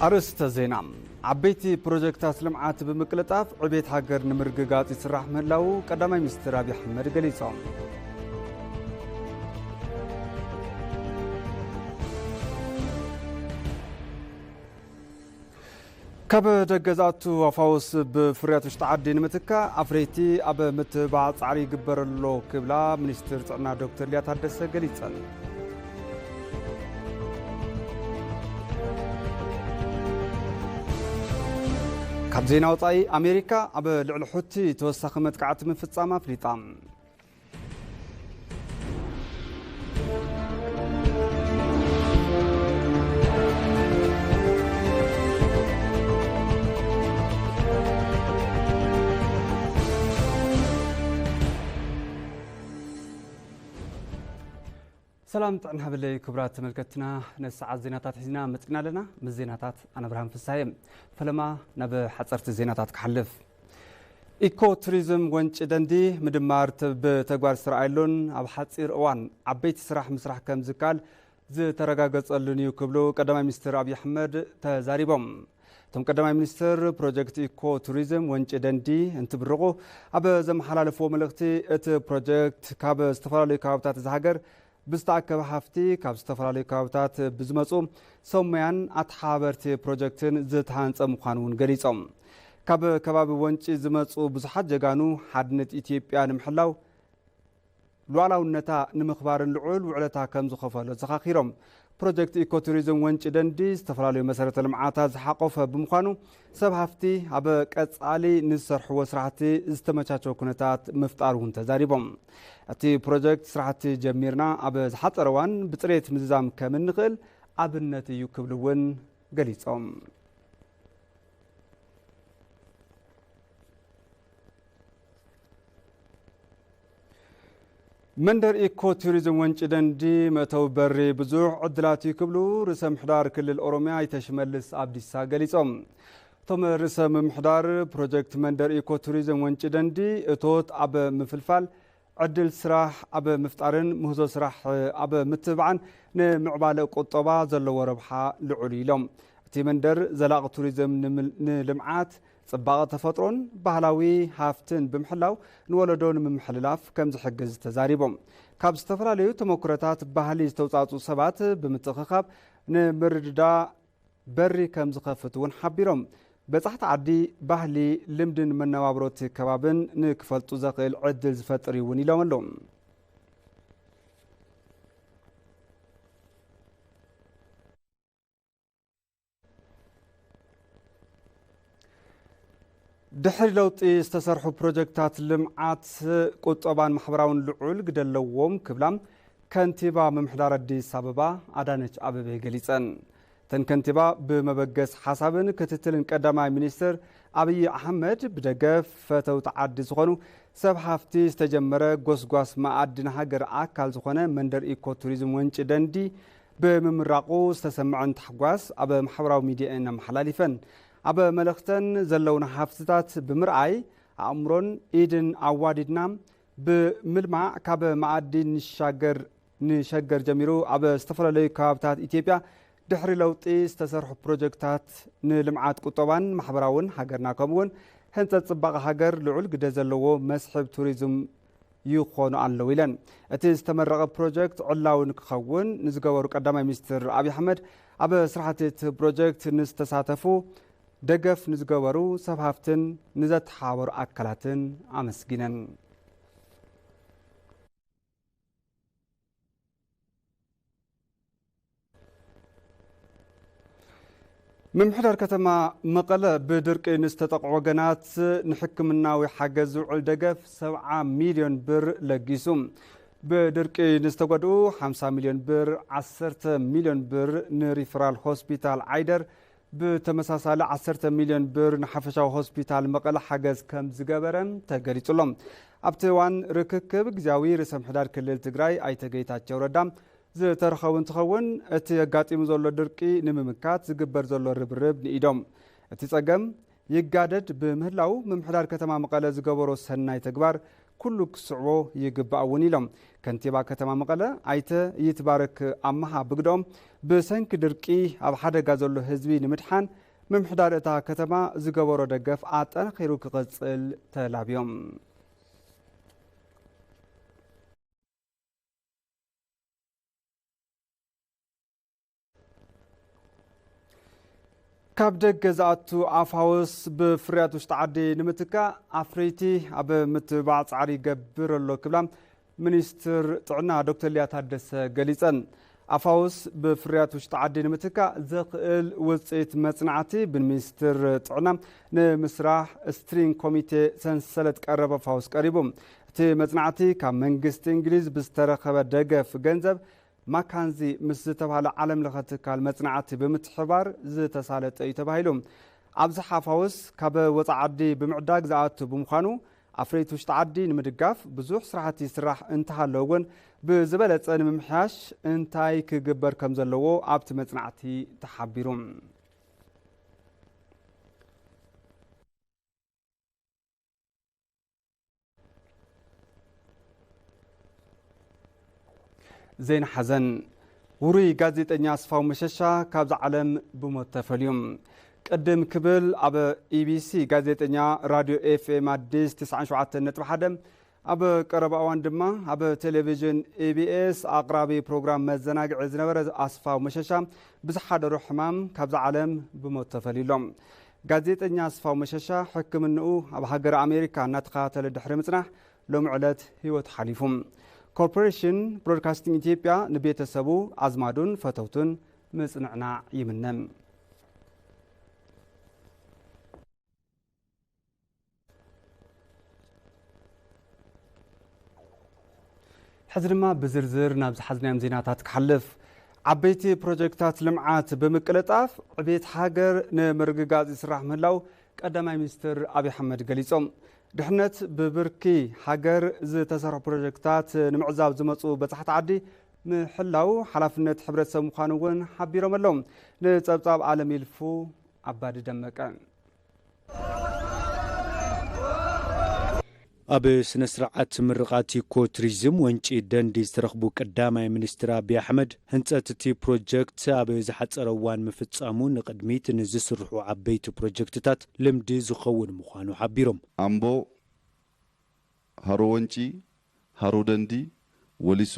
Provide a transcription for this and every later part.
ኣርእስተ ዜና። ዓበይቲ ፕሮጀክታት ልምዓት ብምቅልጣፍ ዕቤት ሃገር ንምርግጋጽ ይስራሕ ምህላዉ ቀዳማይ ሚኒስትር ኣብይ ኣሕመድ ገሊጾም። ካብ ደገ ዝኣቱ ኣፋውስ ብፍርያት ውሽጢ ዓዲ ንምትካእ ኣፍረይቲ ኣብ ምትብባዕ ጻዕሪ ይግበር ኣሎ ክብላ ሚኒስትር ጥዕና ዶክተር ሊያ ታደሰ ገሊጸን። ካብ ዜና ወጻኢ ኣሜሪካ ኣብ ልዕሊ ሑቲ ተወሳኺ መጥቃዕቲ ምፍጻም ኣፍሊጣ። ሰላም ጥዕና ሃበለይ ክቡራት ተመልከትና፣ ነዚ ሰዓት ዜናታት ሒዝና መጺና ኣለና። ምስ ዜናታት ኣነ ብርሃን ፍስሃየ። ፈለማ ናብ ሓጸርቲ ዜናታት ክሓልፍ። ኢኮ ቱሪዝም ወንጪ ደንዲ ምድማር ተ-፣ ብተግባር ዝተረኣየሉን ኣብ ሓጺር እዋን ዓበይቲ ስራሕ ምስራሕ ከም ዝከኣል ዝተረጋገጸሉን እዩ ክብሉ ቀዳማይ ሚኒስትር ኣብይ ኣሕመድ ተዛሪቦም። እቶም ቀዳማይ ሚኒስትር ፕሮጀክት ኢኮ ቱሪዝም ወንጪ ደንዲ እንትብርቑ ኣብ ዘመሓላለፍዎ መልእኽቲ እቲ ፕሮጀክት ካብ ዝተፈላለዩ ከባብታት እዚ ሃገር ብዝተኣከበ ሃፍቲ ካብ ዝተፈላለዩ ከባብታት ብዝመጹ ሰብ ሞያን ኣተሓባበርቲ ፕሮጀክትን ዝተሃንጸ ምዃኑ እውን ገሊጾም። ካብ ከባቢ ወንጪ ዝመጹ ብዙሓት ጀጋኑ ሓድነት ኢትዮጵያ ንምሕላው ሉዓላውነታ ንምኽባርን ልዑል ውዕለታ ከም ዝኸፈሎ ዘኻኺሮም። ፕሮጀክት ኢኮቱሪዝም ወንጪ ደንዲ ዝተፈላለዩ መሰረተ ልምዓታት ዝሓቆፈ ብምዃኑ ሰብ ሃፍቲ ኣብ ቀጻሊ ንዝሰርሕዎ ስራሕቲ ዝተመቻቸወ ኩነታት ምፍጣር እውን ተዛሪቦም። እቲ ፕሮጀክት ስራሕቲ ጀሚርና ኣብ ዝሓጸረ እዋን ብፅሬት ምዝዛም ከም እንኽእል ኣብነት እዩ ክብሉ እውን ገሊጾም። መንደር ኢኮ ቱሪዝም ወንጪ ደንዲ መእተዊ በሪ ብዙሕ ዕድላት እዩ ክብሉ ርእሰ ምሕዳር ክልል ኦሮሚያ ኣይተ ሽመልስ ኣብዲሳ ገሊጾም። እቶም ርእሰ ምምሕዳር ፕሮጀክት መንደር ኢኮ ቱሪዝም ወንጪ ደንዲ እቶት ኣብ ምፍልፋል፣ ዕድል ስራሕ ኣብ ምፍጣርን ምህዞ ስራሕ ኣብ ምትብባዕን ንምዕባለ ቁጠባ ዘለዎ ረብሓ ልዑል እዩ ኢሎም። እቲ መንደር ዘላቒ ቱሪዝም ንምል-፣ ንልምዓት፣ ጽባቐ ተፈጥሮን ባህላዊ ሃፍትን ብምሕላው ንወለዶ ንምምሕልላፍ ከም ዝሕግዝ ተዛሪቦም። ካብ ዝተፈላለዩ ተመኩሮታት ባህሊ ዝተውጻጹ ሰባት ብምትእኽኻብ ንምርድዳእ በሪ ከም ዝኸፍት እውን ሓቢሮም። በጻሕቲ ዓዲ ባህሊ፣ ልምድን መነባብሮ እቲ ከባብን ንክፈልጡ ዘኽእል ዕድል ዝፈጥር እዩ እውን ኢሎም ኣለዉ። ድሕሪ ለውጢ ዝተሰርሑ ፕሮጀክታት ልምዓት ቁጠባን ማሕበራውን ልዑል ግደ ኣለዎም ክብላ ከንቲባ ምምሕዳር ኣዲስ ኣበባ ኣዳነች ኣበቤ ገሊጸን። እተን ከንቲባ ብመበገስ ሓሳብን ክትትልን ቀዳማይ ሚኒስትር ኣብይ ኣሕመድ ብደገፍ ፈተውቲ ዓዲ ዝኾኑ ሰብ ሃፍቲ ዝተጀመረ ጎስጓስ መኣዲ ንሃገር ኣካል ዝኾነ መንደር ኢኮ ቱሪዝም ወንጪ ደንዲ ብምምራቑ ዝተሰምዐን ታሕጓስ ኣብ ማሕበራዊ ሚድያ እየን ኣመሓላሊፈን። ኣብ መልእኽተን ዘለውና ሃፍትታት ብምርኣይ ኣእምሮን ኢድን ኣዋዲድና ብምልማዕ ካብ መኣዲ ንሻገር፣ ንሸገር ጀሚሩ ኣብ ዝተፈላለዩ ከባብታት ኢትዮጵያ ድሕሪ ለውጢ ዝተሰርሑ ፕሮጀክታት ንልምዓት ቁጠባን ማሕበራውን ሃገርና ከምኡውን ህንፀት ፅባቐ ሃገር ልዑል ግደ ዘለዎ መስሕብ ቱሪዝም ይኾኑ ኣለዉ ኢለን። እቲ ዝተመረቐ ፕሮጀክት ዕላዊ ንክኸውን ንዝገበሩ ቀዳማይ ሚኒስትር ኣብይ ኣሕመድ ኣብ ስራሕቲ እቲ ፕሮጀክት ንዝተሳተፉ፣ ደገፍ ንዝገበሩ ሰብ ሃፍትን ንዘተሓባበሩ ኣካላትን ኣመስጊነን። ምምሕዳር ከተማ መቐለ ብድርቂ ንዝተጠቕዑ ወገናት ንሕክምናዊ ሓገዝ ዝውዕል ደገፍ ሰብዓ ሚልዮን ብር ለጊሱ። ብድርቂ ንዝተጎድኡ ሓምሳ ሚልዮን ብር፣ ዓሰርተ ሚልዮን ብር ንሪፈራል ሆስፒታል ዓይደር፣ ብተመሳሳሊ ዓሰርተ ሚልዮን ብር ንሓፈሻዊ ሆስፒታል መቐለ ሓገዝ ከም ዝገበረ ተገሊጹ ኣሎ። ኣብቲ እዋን ርክክብ፣ ግዝያዊ ርእሰ ምሕዳር ክልል ትግራይ ኣይተ ጌታቸው ረዳ ዝተረኸቡ እንትኸውን፣ እቲ ኣጋጢሙ ዘሎ ድርቂ ንምምካት ዝግበር ዘሎ ርብርብ ንኢዶም። እቲ ጸገም ይጋደድ ብምህላው፣ ምምሕዳር ከተማ መቐለ ዝገበሮ ሰናይ ተግባር ኩሉ ክስዕቦ ይግባእ እውን ኢሎም። ከንቲባ ከተማ መቐለ ኣይተ ይትባረክ ኣመሃ ብግደኦም፣ ብሰንኪ ድርቂ ኣብ ሓደጋ ዘሎ ህዝቢ ንምድሓን ምምሕዳር እታ ከተማ ዝገበሮ ደገፍ ኣጠናኺሩ ክቕፅል ተላብዮም። ካብ ደገ ዝኣቱ ኣፋውስ ብፍርያት ውሽጢ ዓዲ ንምትካእ ኣፍረይቲ ኣብ ምትብባዕ ፃዕሪ ይገብር ኣሎ ክብላ ሚኒስትር ጥዕና ዶክተር ሊያ ታደሰ ገሊፀን። ኣፋውስ ብፍርያት ውሽጢ ዓዲ ንምትካእ ዘኽእል ውፅኢት መፅናዕቲ ብሚኒስትር ጥዕና ንምስራሕ ስትሪንግ ኮሚቴ ሰንሰለት ቀረብ ኣፋውስ ቀሪቡ። እቲ መፅናዕቲ ካብ መንግስቲ እንግሊዝ ብዝተረኸበ ደገፍ ገንዘብ ማካንዚ ምስ ዝተባህለ ዓለም ለኸ ትካል መፅናዕቲ ብምትሕባር ዝተሳለጠ እዩ ተባሂሉ። ኣብዚ ሓፋውስ ካብ ወፃኢ ዓዲ ብምዕዳግ ዝኣቱ ብምዃኑ ኣፍረይቲ ውሽጢ ዓዲ ንምድጋፍ ብዙሕ ስራሕቲ ይስራሕ እንተሃለወ እውን ብዝበለፀ ንምምሕያሽ እንታይ ክግበር ከም ዘለዎ ኣብቲ መፅናዕቲ ተሓቢሩ። ዜና ሓዘን። ውሩይ ጋዜጠኛ ኣስፋው መሸሻ ካብዛ ዓለም ብሞት ተፈልዩ። ቅድም ክብል ኣብ ኢቢሲ ጋዜጠኛ ራድዮ ኤፍኤም ኣዲስ ትስዓን ሸውዓተን ነጥቢ ሓደ፣ ኣብ ቀረባ እዋን ድማ ኣብ ቴሌቪዥን ኢቢኤስ ኣቕራቢ ፕሮግራም መዘናግዒ ዝነበረ ኣስፋው መሸሻ ብዝሓደሮ ሕማም ካብዛ ዓለም ብሞት ተፈልዩ ኣሎ። ጋዜጠኛ ኣስፋው መሸሻ ሕክምንኡ ኣብ ሃገረ ኣሜሪካ እናተኸታተለ ድሕሪ ምጽናሕ ሎሚ ዕለት ህይወቱ ሓሊፉ። ኮርፖሬሽን ብሮድካስቲንግ ኢትዮጵያ ንቤተሰቡ፣ ኣዝማዱን ፈተውቱን ምጽንዕናዕ ይምነ። ሕዚ ድማ ብዝርዝር ናብ ዝሓዝናዮም ዜናታት ክሓልፍ። ዓበይቲ ፕሮጀክታት ልምዓት ብምቅልጣፍ ዕቤት ሃገር ንምርግጋጽ ይስራሕ ምህላው ቀዳማይ ሚኒስትር ኣብይ ኣሕመድ ገሊጾም። ድሕነት ብብርኪ ሃገር ዝተሰርሑ ፕሮጀክታት ንምዕዛብ ዝመጹ በጻሕቲ ዓዲ ምሕላው ሓላፍነት ሕብረተሰብ ምዃኑ እውን ሓቢሮም ኣለዉ። ንጸብጻብ ኣለም ይልፉ ኣባዲ ደመቀ። ኣብ ስነ ስርዓት ምርቓት ኢኮ ቱሪዝም ወንጪ ደንዲ ዝተረኽቡ ቀዳማይ ሚኒስትር ኣብይ ኣሕመድ፣ ህንፀት እቲ ፕሮጀክት ኣብ ዝሓፀረ እዋን ምፍፃሙ ንቕድሚት ንዝስርሑ ዓበይቲ ፕሮጀክትታት ልምዲ ዝኸውን ምዃኑ ሓቢሮም። ኣምቦ፣ ሃሮ ወንጪ፣ ሃሮ ደንዲ፣ ወሊሶ፣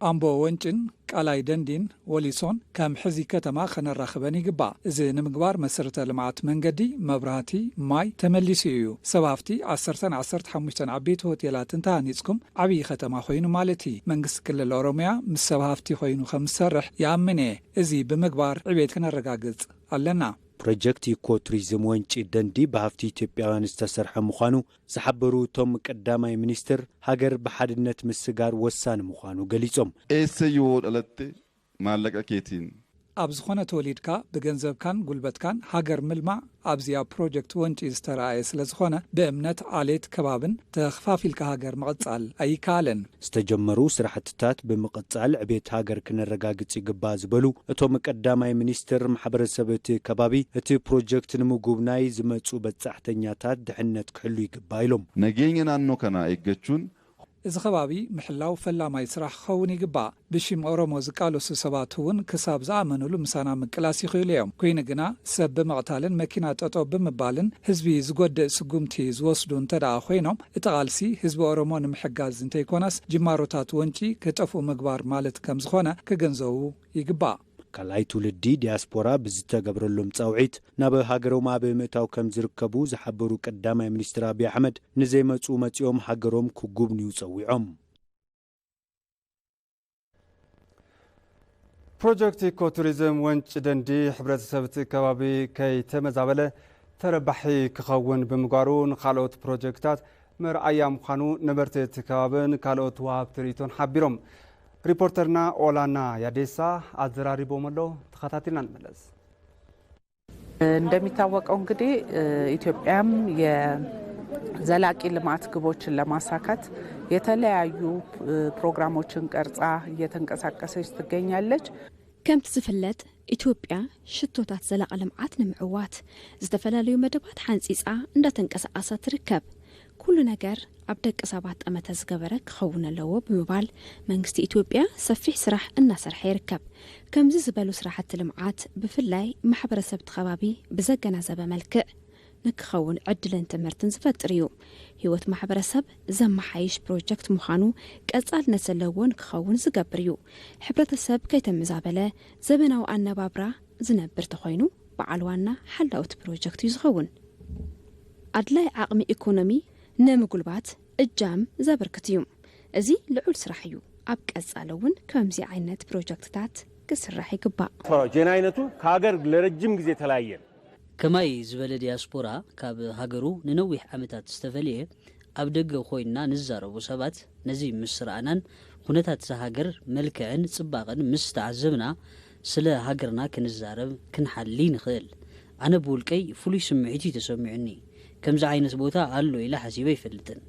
ኣምቦ ወንጭን ቃላይ ደንዲን ወሊሶን ከም ሕዚ ከተማ ከነራኽበን ይግባእ። እዚ ንምግባር መሰረተ ልምዓት መንገዲ፣ መብራህቲ፣ ማይ ተመሊሱ እዩ። ሰብ ሃፍቲ ዓሰርተን ዓሰርተ ሓሙሽተን ዓበይቲ ሆቴላት እንተሃኒፅኩም ዓብዪ ከተማ ኮይኑ ማለት እዩ። መንግስቲ ክልል ኦሮሚያ ምስ ሰብ ሃፍቲ ኮይኑ ከም ዝሰርሕ ይኣምን እየ። እዚ ብምግባር ዕቤት ክነረጋግፅ ኣለና። ፕሮጀክት ኢኮ ቱሪዝም ወንጪ ደንዲ ብሃፍቲ ኢትዮጵያውያን ዝተሰርሐ ምዃኑ ዝሓበሩ እቶም ቀዳማይ ሚኒስትር፣ ሃገር ብሓድነት ምስጋር ወሳኒ ምዃኑ ገሊጾም። Eessa yoo dhalatte maallaqa keetiin. ኣብ ዝኾነ ተወሊድካ ብገንዘብካን ጉልበትካን ሃገር ምልማዕ ኣብዚ ኣብ ፕሮጀክት ወንጪ ዝተረኣየ ስለ ዝኾነ ብእምነት ዓሌት ከባብን ተኸፋፊልካ ሃገር ምቕጻል ኣይከኣልን። ዝተጀመሩ ስራሕትታት ብምቕጻል ዕቤት ሃገር ክነረጋግጽ ይግባእ ዝበሉ እቶም ቀዳማይ ሚኒስትር፣ ማሕበረሰብ እቲ ከባቢ እቲ ፕሮጀክት ንምጉብናይ ዝመጹ በጻሕተኛታት ድሕነት ክሕሉ ይግባእ ኢሎም። Nageenya naannoo kanaa eeggachuun. እዚ ከባቢ ምሕላው ፈላማይ ስራሕ ክኸውን ይግባእ። ብሽም ኦሮሞ ዝቃለሱ ሰባት እውን ክሳብ ዝኣመኑሉ ምሳና ምቅላስ ይኽእሉ እዮም። ኮይኑ ግና ሰብ ብምቕታልን መኪና ጠጠው ብምባልን ህዝቢ ዝጎድእ ስጉምቲ ዝወስዱ እንተደኣ ኮይኖም እቲ ቃልሲ ህዝቢ ኦሮሞ ንምሕጋዝ እንተይኮነስ ጅማሮታት ወንጪ ክጠፍኡ ምግባር ማለት ከም ዝኾነ ክግንዘቡ ይግባእ። ካልኣይ ትውልዲ ዲያስፖራ ብዝተገብረሎም ጻውዒት ናብ ሃገሮም ኣብ ምእታው ከም ዝርከቡ ዝሓበሩ ቀዳማይ ሚኒስትር ኣብይ ኣሕመድ ንዘይመጹ መጺኦም ሃገሮም ክጉብንዩ ጸዊዖም። ፕሮጀክት ኢኮ ቱሪዝም ወንጪ ደንዲ ሕብረተሰብ እቲ ከባቢ ከይተመዛበለ ተረባሒ ክኸውን ብምግባሩ ንኻልኦት ፕሮጀክታት መርኣያ ምዃኑ ነበርቲ እቲ ከባብን ካልኦት ወሃብቲ ርእይቶን ሓቢሮም። ሪፖርተርና ኦላና ያዴሳ ኣዘራሪቦም ኣሎ። ተኸታቲልና ንመለስ። እንደሚታወቀው እንግዲህ ኢትዮጵያም የዘላቂ ልማት ግቦችን ለማሳካት የተለያዩ ፕሮግራሞችን ቀርጻ እየተንቀሳቀሰች ትገኛለች። ከምቲ ዝፍለጥ ኢትዮጵያ ሽቶታት ዘላቂ ልምዓት ንምዕዋት ዝተፈላለዩ መደባት ሓንጺጻ እንዳተንቀሳቐሰት ትርከብ። ኩሉ ነገር ኣብ ደቂ ሰባት ጠመተ ዝገበረ ክኸውን ኣለዎ ብምባል መንግስቲ ኢትዮጵያ ሰፊሕ ስራሕ እናሰርሐ ይርከብ። ከምዚ ዝበሉ ስራሕቲ ልምዓት ብፍላይ ማሕበረሰብ እቲ ከባቢ ብዘገናዘበ መልክዕ ንክኸውን ዕድልን ትምህርትን ዝፈጥር እዩ። ህይወት ማሕበረሰብ ዘመሓይሽ ፕሮጀክት ምዃኑ ቀጻልነት ዘለዎ ንክኸውን ዝገብር እዩ። ሕብረተሰብ ከይተመዛበለ ዘበናዊ ኣነባብራ ዝነብር ተኾይኑ በዓል ዋና ሓላውቲ ፕሮጀክት እዩ ዝኸውን። ኣድላይ ዓቕሚ ኢኮኖሚ ንምጉልባት እጃም ዘበርክት እዩ። እዚ ልዑል ስራሕ እዩ። ኣብ ቀጻሊ እውን ከምዚ ዓይነት ፕሮጀክትታት ክስራሕ ይግባእ። ስራዎች ይህን አይነቱ ከሀገር ለረጅም ጊዜ የተለያየ ነው። ከማይ ዝበለ ዲያስፖራ ካብ ሃገሩ ንነዊሕ ዓመታት ዝተፈልየ ኣብ ደገ ኮይንና ንዛረቦ ሰባት ነዚ ምስ ረኣናን ኩነታት እዛ ሃገር መልክዕን ጽባቕን ምስ ተዓዘብና ስለ ሃገርና ክንዛረብ ክንሓሊ ንኽእል። ኣነ ብውልቀይ ፍሉይ ስምዒት እዩ ተሰሚዑኒ። ከምዚ ዓይነት ቦታ ኣሎ ኢለ ሓሲበ ኣይፈልጥን።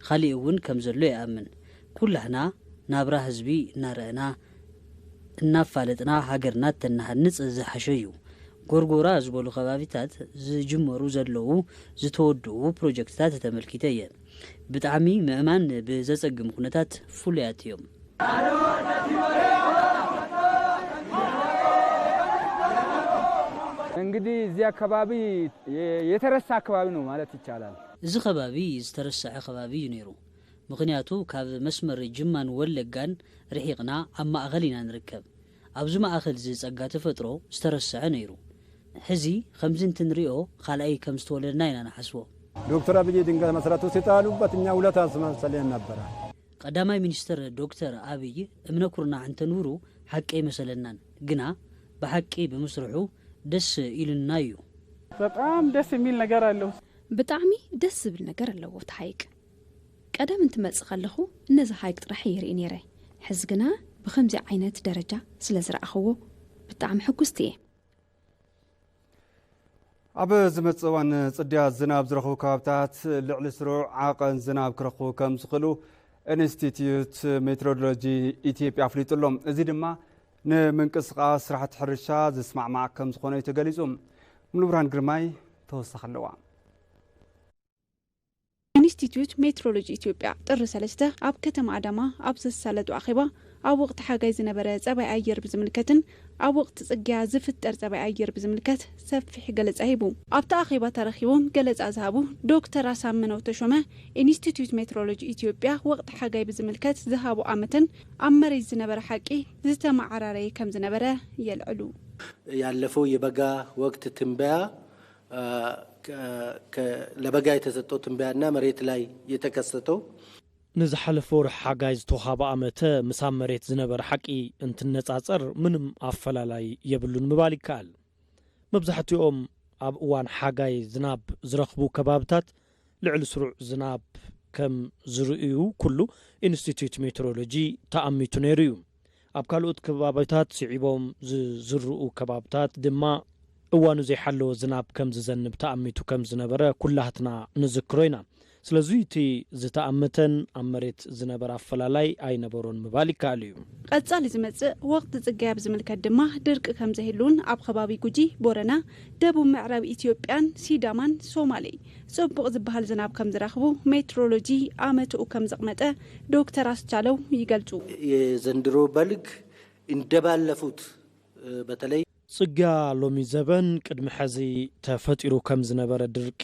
ካሊእ እውን ከም ዘሎ ይኣምን። ኩላህና ናብራ ህዝቢ እናረኣና እናፋለጥና ሃገርና ተናሃንጽ ዝሓሸ እዩ። ጎርጎራ ዝበሉ ከባቢታት ዝጅመሩ ዘለዉ ዝተወድኡ ፕሮጀክትታት ተመልኪተ እየ። ብጣዕሚ ምእማን ብዘጸግም ኩነታት ፍሉያት እዮም። እንግዲህ እዚህ አካባቢ የተረሳ አካባቢ ነው ማለት ይቻላል። እዚ ከባቢ ዝተረስዐ ከባቢ እዩ ነይሩ። ምኽንያቱ ካብ መስመር ጅማን ወለጋን ርሒቕና ኣብ ማእኸል ኢና ንርከብ። ኣብዚ ማእኸል እዚ ጸጋ ተፈጥሮ ዝተረስዐ ነይሩ። ሕዚ ከምዚ እንትንሪኦ ካልኣይ ከም ዝተወለድና ኢና ንሓስቦ። ዶክተር አብይ ድንገት መሰረቱ ሲጣሉበት እኛ ውለታ አስመሰለን ነበረ። ቀዳማይ ሚኒስትር ዶክተር ኣብይ እምነ ኩርናዕ እንተንብሩ ሓቂ ኣይመሰለናን፣ ግና ብሓቂ ብምስርሑ ደስ ኢሉና እዩ። በጣም ደስ የሚል ነገር አለው። ብጣዕሚ ደስ ዝብል ነገር ኣለዎ እቲ ሓይቅ። ቀደም እንትመጽእ ከለኹ ነዚ ሓይቅ ጥራሕ እየ ይርኢ ነይረ። ሕዚ ግና ብኸምዚ ዓይነት ደረጃ ስለ ዝረኣኽዎ ብጣዕሚ ሕጉስቲ እየ። ኣብ ዝመጽእ እዋን ጽድያ ዝናብ ዝረኽቡ ከባብታት ልዕሊ ስሩዕ ዓቐን ዝናብ ክረኽቡ ከም ዝኽእሉ ኢንስቲትዩት ሜትሮሎጂ ኢትዮጵያ ኣፍሊጡ ኣሎ። እዚ ድማ ንምንቅስቓስ ስራሕቲ ሕርሻ ዝስማዕማዕ ከም ዝኾነ እዩ ተገሊጹ። ሙሉብርሃን ግርማይ ተወሳኺ ኣለዋ። ኢንስቲትዩት ሜትሮሎጂ ኢትዮጵያ ጥሪ ሰለስተ ኣብ ከተማ ኣዳማ ኣብ ዘሳለጦ ኣኼባ ኣብ ወቕቲ ሓጋይ ዝነበረ ጸባይ ኣየር ብዝምልከትን ኣብ ወቕቲ ጽግያ ዝፍጠር ጸባይ ኣየር ብዝምልከት ሰፊሕ ገለጻ ሂቡ። ኣብቲ ኣኼባ ተረኺቦም ገለጻ ዝሃቡ ዶክተር ኣሳምነው ተሾመ ኢንስቲትዩት ሜትሮሎጂ ኢትዮጵያ ወቕቲ ሓጋይ ብዝምልከት ዝሃቦ ኣመተን ኣብ መሬት ዝነበረ ሓቂ ዝተመዓራረየ ከም ዝነበረ የልዕሉ። ያለፈው የበጋ ወቅት ትንበያ ለበጋ የተሰጠው ትንበያና መሬት ላይ የተከሰተው ንዝሓለፈ ወርሒ ሓጋይ ዝተውሃበ ኣመተ ምስ ኣብ መሬት ዝነበረ ሓቂ እንትነጻጸር ምንም ኣፈላላይ የብሉን ምባል ይከኣል። መብዛሕትኦም ኣብ እዋን ሓጋይ ዝናብ ዝረኽቡ ከባብታት ልዕሊ ስሩዕ ዝናብ ከም ዝርእዩ ኩሉ ኢንስቲትዩት ሜትሮሎጂ ተኣሚቱ ነይሩ እዩ። ኣብ ካልኦት ከባቢታት ስዒቦም ዝዝርኡ ከባብታት ድማ እዋኑ ዘይሓለወ ዝናብ ከም ዝዘንብ ተኣሚቱ ከም ዝነበረ ኩላህትና ንዝክሮ ኢና። ስለዚ እቲ ዝተኣመተን ኣብ መሬት ዝነበረ ኣፈላላይ ኣይነበሮን ምባል ይከኣል እዩ። ቀጻሊ ዝመጽእ ወቕቲ ጽገያ ብዝምልከት ድማ ድርቂ ከም ዘይህሉን ኣብ ከባቢ ጉጂ፣ ቦረና፣ ደቡብ ምዕራብ ኢትዮጵያን ሲዳማን ሶማሌ ጽቡቕ ዝበሃል ዝናብ ከም ዝረኽቡ ሜትሮሎጂ ኣመትኡ ከም ዘቕመጠ ዶክተር ኣስቻለው ይገልጹ። የዘንድሮ በልግ እንደባለፉት በተለይ ጽግያ ሎሚ ዘበን ቅድሚ ሐዚ ተፈጢሩ ከም ዝነበረ ድርቂ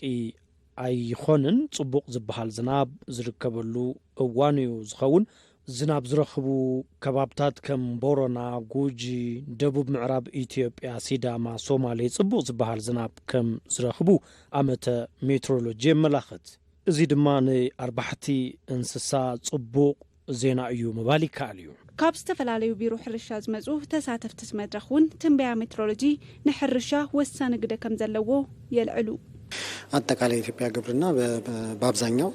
ኣይኾንን። ጽቡቕ ዝበሃል ዝናብ ዝርከበሉ እዋን እዩ ዝኸውን። ዝናብ ዝረኽቡ ከባብታት ከም ቦረና፣ ጉጂ፣ ደቡብ ምዕራብ ኢትዮጵያ፣ ሲዳማ፣ ሶማሌ ጽቡቕ ዝበሃል ዝናብ ከም ዝረኽቡ ኣመተ ሜትሮሎጂ የመላኽት። እዚ ድማ ንኣርባሕቲ እንስሳ ጽቡቕ ዜና እዩ ምባል ይከኣል እዩ። ካብ ዝተፈላለዩ ቢሮ ሕርሻ ዝመጹ ተሳተፍቲ እቲ መድረኽ እውን ትንበያ ሜትሮሎጂ ንሕርሻ ወሳኒ ግደ ከም ዘለዎ የልዕሉ። አጠቃላይ የኢትዮጵያ ግብርና በአብዛኛው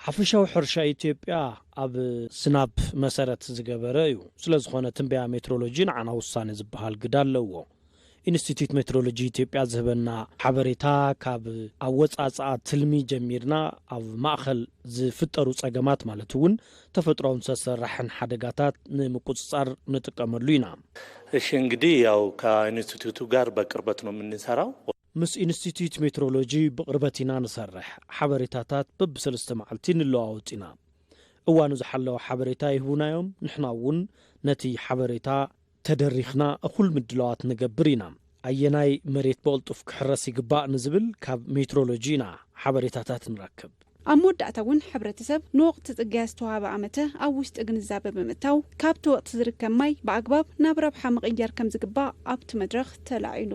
ሓፈሻዊ ሕርሻ ኢትዮጵያ ኣብ ዝናብ መሰረት ዝገበረ እዩ። ስለ ዝኾነ ትንበያ ሜትሮሎጂ ንዓና ውሳኔ ዝበሃል ግደ ኣለዎ። ኢንስቲትዩት ሜትሮሎጂ ኢትዮጵያ ዝህበና ሓበሬታ ካብ ኣወጻጽኣ ትልሚ ጀሚርና ኣብ ማእኸል ዝፍጠሩ ጸገማት ማለት እውን ተፈጥሮን ሰሰራሕን ሓደጋታት ንምቁጽጻር ንጥቀመሉ ኢና። እሺ እንግዲህ ያው ከኢንስቲትዩቱ ጋር በቅርበት ነው የምንሰራው። ምስ ኢንስቲትዩት ሜትሮሎጂ ብቕርበት ኢና ንሰርሕ። ሓበሬታታት በብሰለስተ መዓልቲ ንለዋወጥ ኢና። እዋኑ ዝሓለወ ሓበሬታ ይህቡና እዮም። ንሕና እውን ነቲ ሓበሬታ ተደሪኽና እኹል ምድላዋት ንገብር ኢና። ኣየናይ መሬት ብቕልጡፍ ክሕረስ ይግባእ ንዝብል ካብ ሜትሮሎጂ ኢና ሓበሬታታት ንረክብ። ኣብ መወዳእታ እውን ሕብረተሰብ ንወቕቲ ጽግያ ዝተዋህበ ኣመተ ኣብ ውሽጢ ግንዛበ ብምእታው ካብቲ ወቕቲ ዝርከብ ማይ ብኣግባብ ናብ ረብሓ ምቕያር ከም ዝግባእ ኣብቲ መድረኽ ተላዒሉ።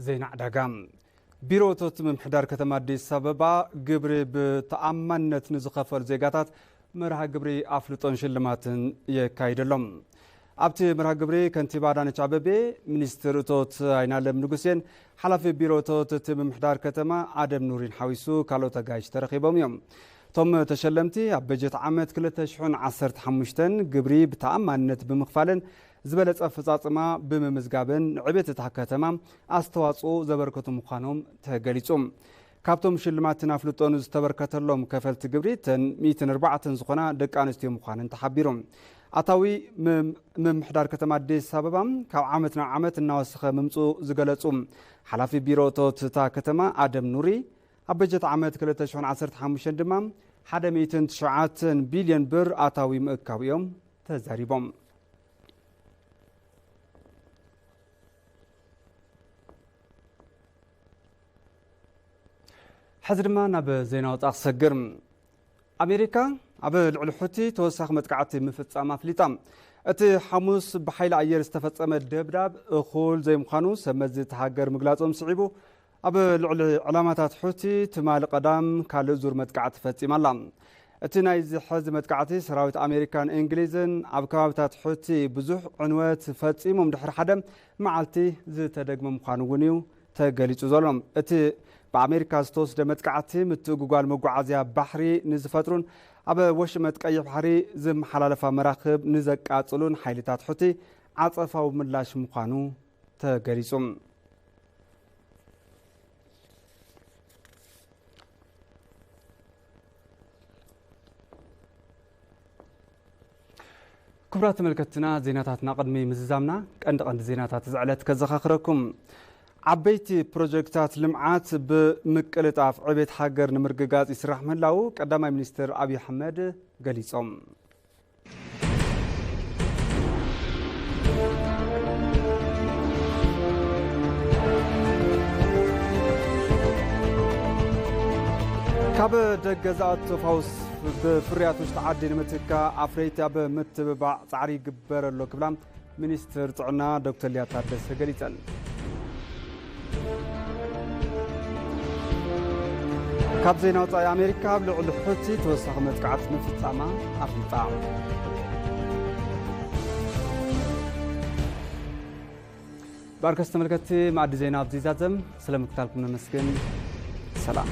ዜና ዕዳጋ። ቢሮ እቶት ምምሕዳር ከተማ ኣዲስ ኣበባ ግብሪ ብተኣማንነት ንዝኸፈሉ ዜጋታት መርሃ ግብሪ ኣፍልጦን ሽልማትን የካይደሎም። ኣብቲ መርሃ ግብሪ ከንቲባ ኣዳነች ኣበቤ፣ ሚኒስትር እቶት ኣይናለም ንጉሴን ሓላፊ ቢሮ እቶት እቲ ምምሕዳር ከተማ ኣደም ኑሪን ሓዊሱ ካልኦት ኣጋይሽ ተረኺቦም እዮም። እቶም ተሸለምቲ ኣብ በጀት ዓመት ክልተ ሽሕን ዓሰርተ ሓሙሽተን ግብሪ ብተኣማንነት ብምኽፋልን ዝበለጸ ኣፈጻጽማ ብምምዝጋብን ንዕቤት እታ ከተማ ኣስተዋጽኦ ዘበርከቱ ምዃኖም ተገሊጹ። ካብቶም ሽልማትን ኣፍልጦን ዝተበርከተሎም ከፈልቲ ግብሪ እተን ሚእትን ኣርባዕተን ዝኾና ደቂ ኣንስትዮ ምዃነን ተሓቢሩ። ኣታዊ ምም-፣ ምምሕዳር ከተማ ኣዲስ ኣበባ ካብ ዓመት ናብ ዓመት እናወሰኸ ምምፅኡ ዝገለፁ ሓላፊ ቢሮ እቶት እታ ከተማ ኣደም ኑሪ፣ ኣብ በጀት ዓመት ክልተ ሽሕን ዓሰርተ ሓሙሽተን ድማ ሓደ ሚእትን ትሽዓተን ቢልዮን ብር ኣታዊ ምእካቡ እዮም ተዛሪቦም። ሕዚ ድማ ናብ ዜና ወፃኢ ክሰግር። ኣሜሪካ ኣብ ልዕሊ ሑቲ ተወሳኺ መጥቃዕቲ ምፍጻም ኣፍሊጣ። እቲ ሓሙስ ብሓይሊ ኣየር ዝተፈጸመ ደብዳብ እኹል ዘይምዃኑ ሰብ መዚ እቲ ሃገር ምግላጾም ስዒቡ፣ ኣብ ልዕሊ ዕላማታት ሑቲ ትማሊ ቀዳም ካልእ ዙር መጥቃዕቲ ፈጺማ ኣላ። እቲ ናይዚ ሕዚ መጥቃዕቲ ሰራዊት ኣሜሪካን እንግሊዝን ኣብ ከባቢታት ሑቲ ብዙሕ ዕንወት ፈጺሞም ድሕሪ ሓደ መዓልቲ ዝተደግመ ምዃኑ እውን እዩ ተገሊጹ ዘሎ። እቲ ብኣሜሪካ ዝተወስደ መጥቃዕቲ ምትእጉጓል መጓዓዝያ ባሕሪ ንዝፈጥሩን ኣብ ወሽመጥ ቀይሕ ባሕሪ ዝመሓላለፋ መራኽብ ንዘቃጽሉን ሓይልታት ሑቲ ዓጸፋዊ ምላሽ ምዃኑ ተገሊጹ። ክቡራት ተመልከትትና፣ ዜናታትና ቅድሚ ምዝዛምና ቀንዲ ቀንዲ ዜናታት እዚ ዕለት ከዘኻኽረኩም። ዓበይቲ ፕሮጀክታት ልምዓት ብምቅልጣፍ ዕቤት ሃገር ንምርግጋጽ ይስራሕ ምህላው ቀዳማይ ሚኒስትር ኣብይ ኣሕመድ ገሊጾም። ካብ ደገ ዝኣቱ ፋውስ ብፍርያት ውሽጢ ዓዲ ንምትካእ ኣፍረይቲ ኣብ ምትብባዕ ጻዕሪ ይግበር ኣሎ ክብላ ሚኒስትር ጥዕና ዶክተር ሊያ ታደሰ ገሊጸን። ካብ ዜና ወጻኢ ኣሜሪካ ኣብ ልዕሊ ሑቲ ተወሳኺ መጥቃዕቲ ምፍጻማ ኣፍሊጣ። ብኣርከስ ተመልከትቲ መኣዲ ዜና ኣብዚ ይዛዘም። ስለ ምክታልኩም ነመስግን። ሰላም።